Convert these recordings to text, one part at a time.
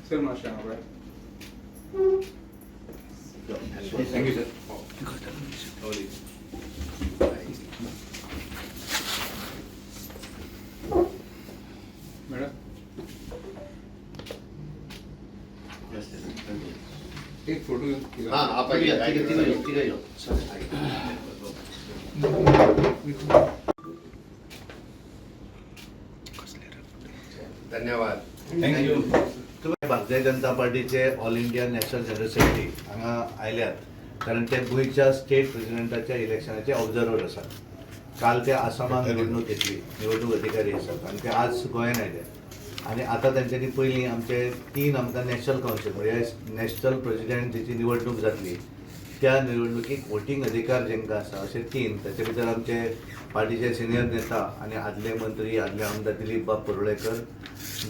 Sir, मातशें हांगा पळय. Thank you sir. Madam, एक फोटो घेऊन. हा, आपण ठीक आहे, ठीक आहे, ठीक आहे, ठीक आहे. धन्यवाद. Thank you. Bharatiya Janata पार्टीचे all India national general secretary हांगा आयल्यात, कारण ते गोंयच्या स्टेट प्रेसिडेंटाच्या इलेक्शनाचे ऑब्जर्वर आसात. काल ते आसामाक निवडणूक घेतली, निवडणूक अधिकारी आसात आनी ते आज गोंयान आयले. आनी आतां तेंच्यांनी पयलीं आमचे तीन आमकां नॅशनल कावन्सील, म्हणजे नॅशनल प्रेसिडेंट जेची निवडणूक जातली त्या निवडणुकीक वोटींग अधिकार जेंकां आसा अशे तीन, ताचे भितर आमचे पार्टीचे सिनियर नेता आनी आदले मंत्री, आदले आमदार दिलीप बाब परुळेकर,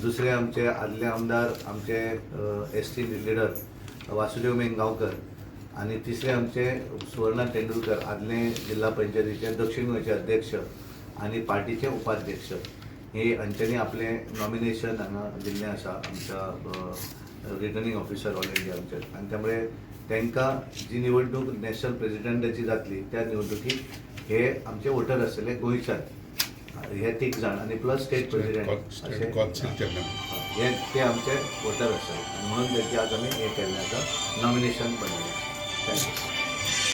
दुसरे आमचे आदले आमदार, आमचे S T leader Vasudev main Gaonkar आनी तिसरे आमचे सुवर्णा तेंडुलकर, आदले जिल्हा पंचायतीचे दक्षिण गोंयचे अध्यक्ष आनी पार्टीचे उपाध्यक्ष. हे हांच्यांनी आपलें नॉमिनेशन हांगा दिल्लें आसा आमच्या रिटर्निंग ऑफिसर ऑल इंडिया आमच्या. आनी त्यामुळे तांकां जी निवडणूक नॅशनल प्रेसिडेंटाची जातली त्या निवडणुकीक हे आमचे वोटर आसतले गोंयच्यान, हे तीग जाण आनी प्लस स्टेट प्रेसिडेंट अशे कौन्सिल चेअरमॅन. हे ते आमचे वोटर आसतले, म्हणून तेंचे आज आमी हें केल्लें आसा, नॉमिनेशन बनयलें. Thank you.